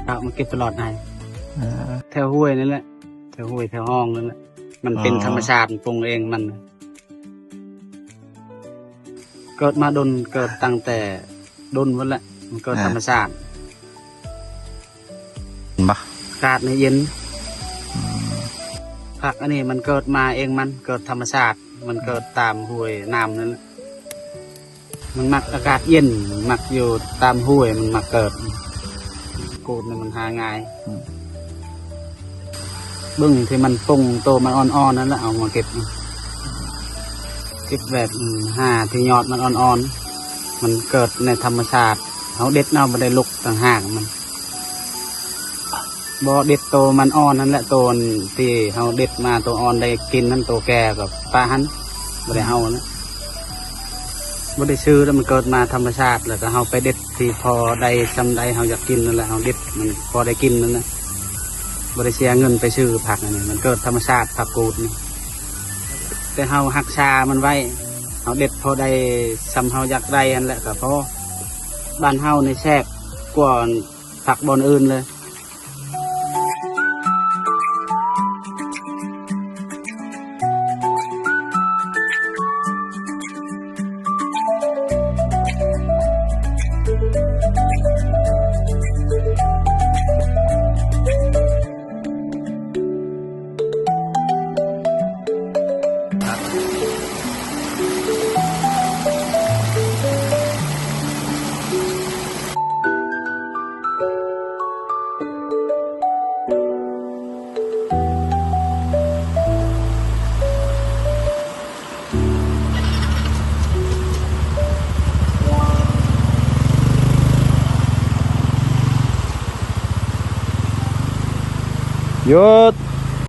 ເອົາມາເກັບຕະຫຼອດໄດ້ ເອີ ແຖວຫ້ວຍນັ້ນແຫຼະ ແຖວຫ້ວຍແຖວຮ່ອງນັ້ນແຫຼະ ມັນເປັນ ອໍ ທຳມະຊາດ ມັນປຸງເອງມັນ. ເກີດມາດົນ ເກີດຕັ້ງແຕ່ດົນພຸ້ນແຫຼະ ມັນເກີດ ອ່າ ທຳມະຊາດ ເຫັນບໍ່? ອາກາດນີ້ເຢັນ ອືມ ຜັກອັນນີ້ມັນເກີດມາເອງມັນ ເກີດທຳມະຊາດ ມັນເກີດຕາມຫ້ວຍນ້ຳນັ້ນແຫຼະ ມັນມັກອາກາດເຢັນ ມັນມັກຢູ່ຕາມຫ້ວຍ ມັນມັກເກີດ ກູດນີ້ມັນຫາງ່າຍ ອືມ ເບິ່ງທີ່ມັນປົງໂຕມັນອ່ອນໆນັ້ນແຫຼະ ເອົາມາເກັບ ເກັບແບບ ອືມ ຫາທີ່ຍອດມັນອ່ອນໆ ມັນເກີດໃນທຳມະຊາດ ເຮົາເດັດເອົາ ບໍ່ໄດ້ລຸກຕ່າງຫາກມັນ ບໍ່ເດັດໂຕມັນອ່ອນຫັ້ນແຫຼະ ໂຕທີ່ເຮົາເດັດມາໂຕອ່ອນໄດ້ກິນຫັ້ນ ໂຕແກ່ກໍປະຫັ້ນ ບໍ່ໄດ້ເອົາຫັ້ນແຫຼະ ບໍ່ໄດ້ຊື້ແລ້ວ ມັນເກີດມາທຳມະຊາດ ແລ້ວກໍເຮົາໄປເດັດ ທີ່ພໍໄດ້ສ່ຳໃດເຮົາຢາກກິນນັ້ນແຫຼະ ເຮົາເດັດມັນພໍໄດ້ກິນນັ້ນນະ ບໍ່ໄດ້ເສຍເງິນໄປຊື້ຜັກອັນນີ້ ມັນເກີດທຳມະຊາດ ຜັກກູດນີ້ ແຕ່ເຮົາຮັກສາມັນໄວ້ ເຮົາເດັດພໍໄດ້ສ່ຳເຮົາຢາກໄດ້ຫັ້ນແຫຼະກໍພໍ ບ້ານເຮົານີ້ແຊບກວ່າຜັກບ່ອນອື່ນເລີຍ. ຢຸດ.